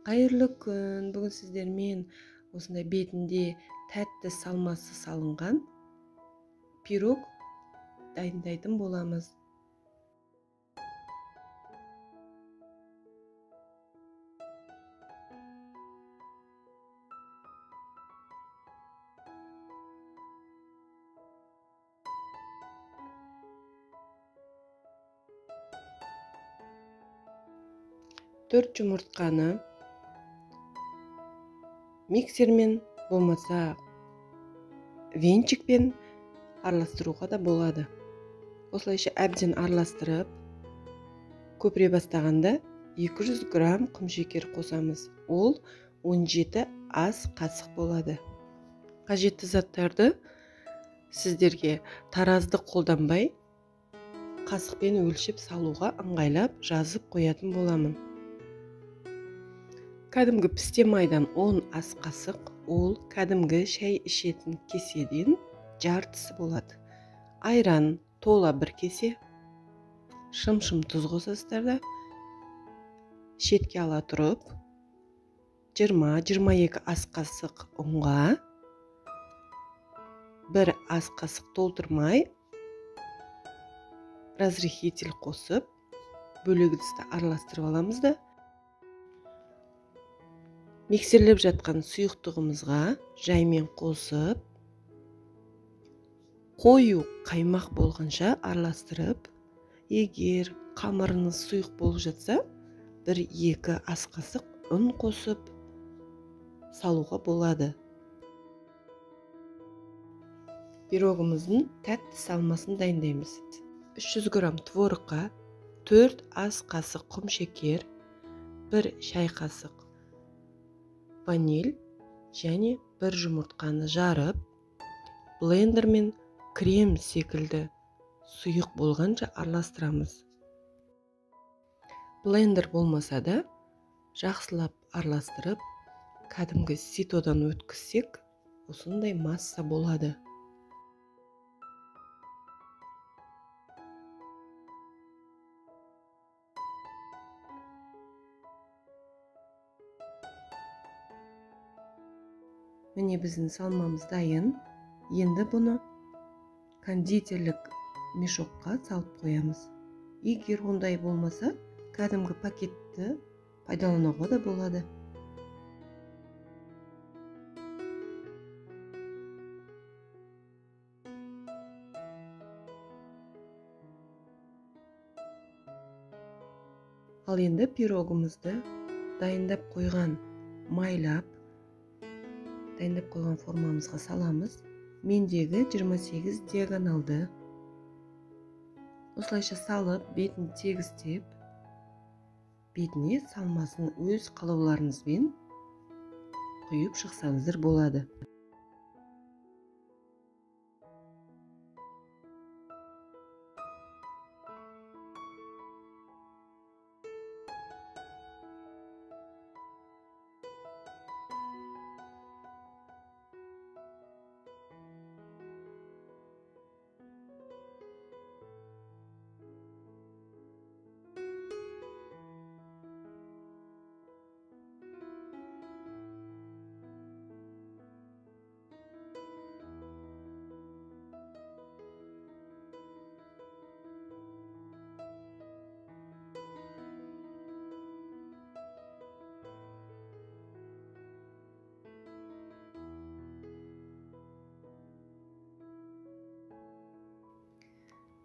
Қайырлы күн. Бүгін сіздермен осындай бетінде тәтті салмасы салынған пирог дайындайтын боламыз. Төрт жұмыртқаны миксермен болмаса венчикпен араластыруға да болады. Осылайша әбден араластырып, көпіре бастағанда 200 грамм құмшекер қосамыз. Ол 17 ас қасық болады. Қажетті заттарды сіздерге таразды қолданбай, қасықпен өлшеп салуға ыңғайлап жазып қоятын боламын. Кәдімгі пісте майдан 10 ас қасық, ол кәдімгі шай ішетін кеседен жартысы болады. Айран тола бір кесе, шым-шым тұз қосасыздар да, шетке ала тұрып, 20-22 ас қасық ұнға, бір ас қасық толтырмай, разрыхитель қосып, бөлек ыдысты араластырып аламыз да, миксерлеп жатқан сұйықтығымызға жаймен қосып, қою қаймақ болғанша араластырып, егер қамырыңыз сұйық болып жатса, 1-2 ас қасық ұн қосып салуға болады. Пирогымыздың тәтті салмасын дайындаймыз. 300 грамм творогқа 4 ас қасық құмшекер, 1 шай қасық ваниль және бір жұмыртқаны жарып, блендермен крем секілді сұйық болғанша араластырамыз. Блендер болмаса да жақсылап араластырып, кәдімгі ситодан өткізсек, осындай масса болады. Міне біздің салмамыз дайын. Енді бұны кондитерлік мешокқа салып қоямыз. Егер ондай болмаса, кәдімгі пакетті пайдалануға да болады. Ал енді пирогымызды дайындап қойған, майлап дайындап қойған формамызға саламыз. Мендегі 28 диагоналды осылайша салып, бетін тегістеп, бетіне салмасын өз қалауларыңызбен құйып шықсаңыздар болады.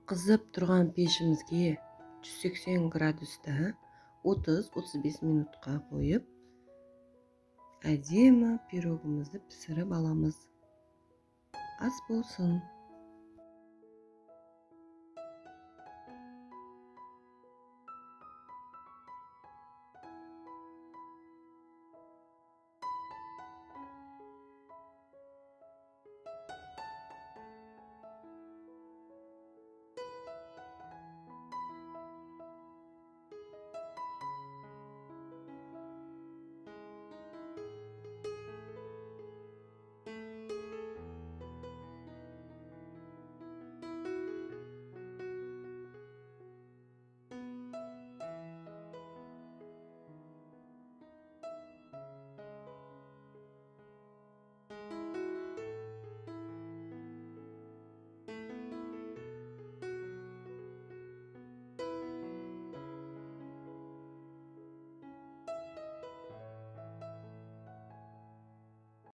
Қызып тұрған пешімізге 180 градуста 30-35 минутқа қойып, әдемі пирогымызды пісіріп аламыз. Ас болсын!